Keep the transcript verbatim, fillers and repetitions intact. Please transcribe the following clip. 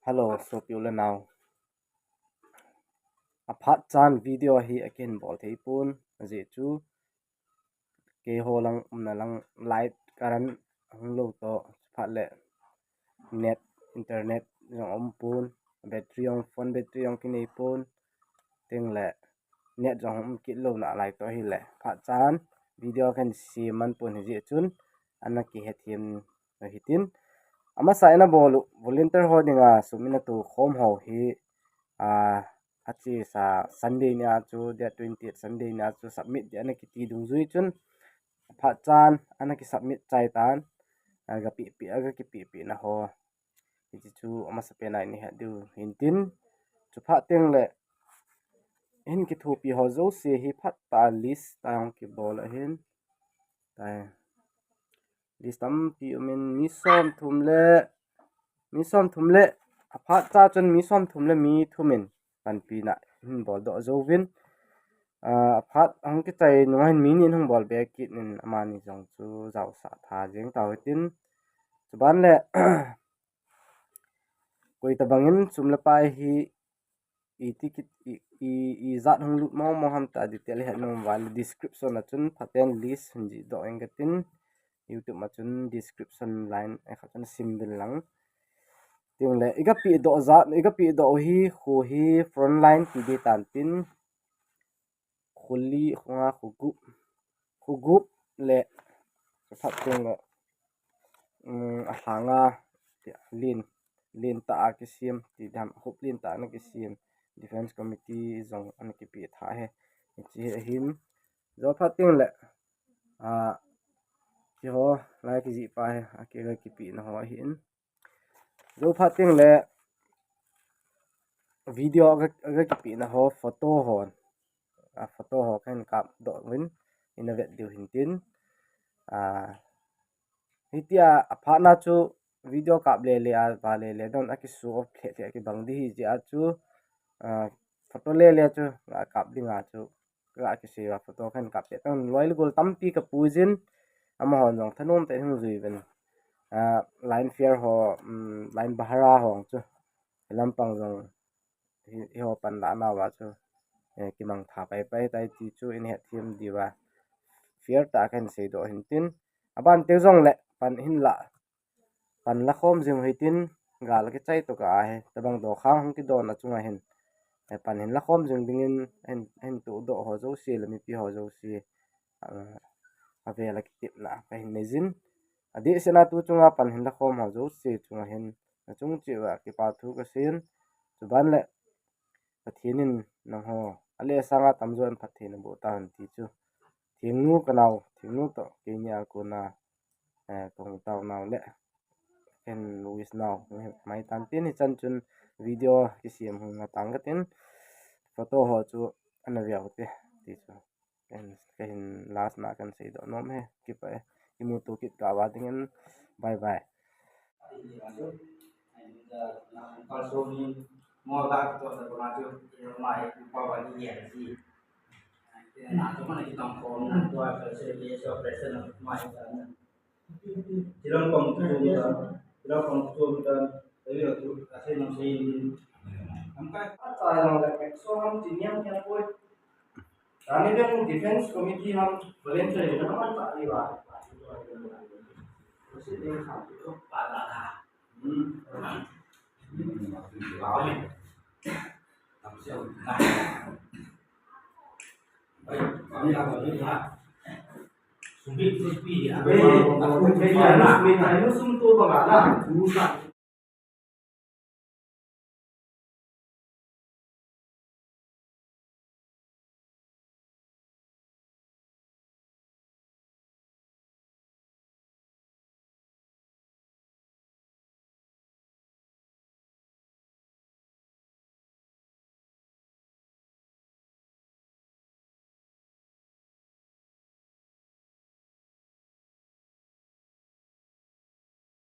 Hello, sopi u le nau. Aphat chan video hi akihin bol thei pon, ajeh chu keiho lang umna lang light current hung lou toh, phat le net, internet jong um pon, battery jong, phone battery jong kinei pon, tin le net jong um kit lou nalai toh hile, phat chan video kahin sem man pon hijeh chun, ana kihethem u hitin. Amasa in abol u, volunteer ho dinga sum in ato khom ho hi, a, achesa Sunday nia chu, date twenty-eight Sunday nia chu submit ding ana kiti dungjui chun, phat chan ana kisubmit chai tan, a, gapeh peh, a, gakipeh peh na ho. Hiche chu amasa pen a ihin het diu hintin. Chuphat teng le, hin kithopi ho jouse hi phat tah a list tah a hung kibol ahin. Tai. List tampi um in mi som thum le, mi som thum le, aphat cha chun mi som thum le mi thum in panpina hin bol doh jouvin. A, aphat hung kichai nunga hin mi ni in hung bol be kit in amani jong chu jaosah tha jeng tau hitin. Chuban le, koi tabang in sum le pai hi iti kit, i, i, ijat hung lut mong mong ham ti detail het nom uva le description a chun phaten list hin jih doh ing katin, YouTube a chun description line a khat chun sim uvin lang. Tin le, i gapeh doh jat, i gapeh doh u hi, kho hi front line ti ding tan tin, kho li, kho nga, kho gup, kho gup le, phat teng le, um, alhanga, ti, len, len tah a kisem, ti dam, khup len tah a ana kisem, Defense Committee jong ana kipeh tha hi, hiche hi ahin, jou phat teng le, a, keiho, lai kijih pa hi, a, kei, kipeh na ho ahin. Jou phat teng le, video aga, aga kipeh na ho, photo ho, a, photo ho kahin kap doh uvin, ina vet diu hintin. A, hitia, aphat na chu video kap le le a, va le le don a ki show off lheh lheh a kibang ding hijeh a chu, a, photo le le chu, a, kap dinga chu, ka kisei uva photo kahin kap peh tan, loi le gol tampi kapuijin, amahon jong thanom tah in hung jui uvin. A, line fare ho, um, line bhara ho chu, hi lampang jong, hi, hiho pan lah nauva chu, eh, kimang tha pai pai tai ti chu ihin hethem diuva, fair tah a kahin seidoh hintin. Aban teng jong le pan hin la, pan la khom jing u hitin, gal kichai tokah a hi, tabang dokhang hung kidon a chunga hin, eh, pan hin la khom jing dingin, hin, hin tohdoh ho jouse le mipi ho jouse, a, avel a kitepna kahin nei jin. Adehset a tu chunga pan hin la khom ho jouse chunga hin, nachung cheh uva kipa thu kasei in, chuban le Pathen in nangho, ale sanga tamjo in phatthei naboh tahen ti chu. Thingnu kanao, thingnu toh, keini a kona, eh, kahung tao nau le, kahin wish nau, mai tan tin hichan chun video kisem hung na tang katin, photo ho chu ana ve u te, ti chu. Kahin, kahin last na kahin seidoh nom e, kipah e, kimuto kit kah uva dingin, bye bye. Rani Veng Defense Committee ham volunteer na man pa ni ba.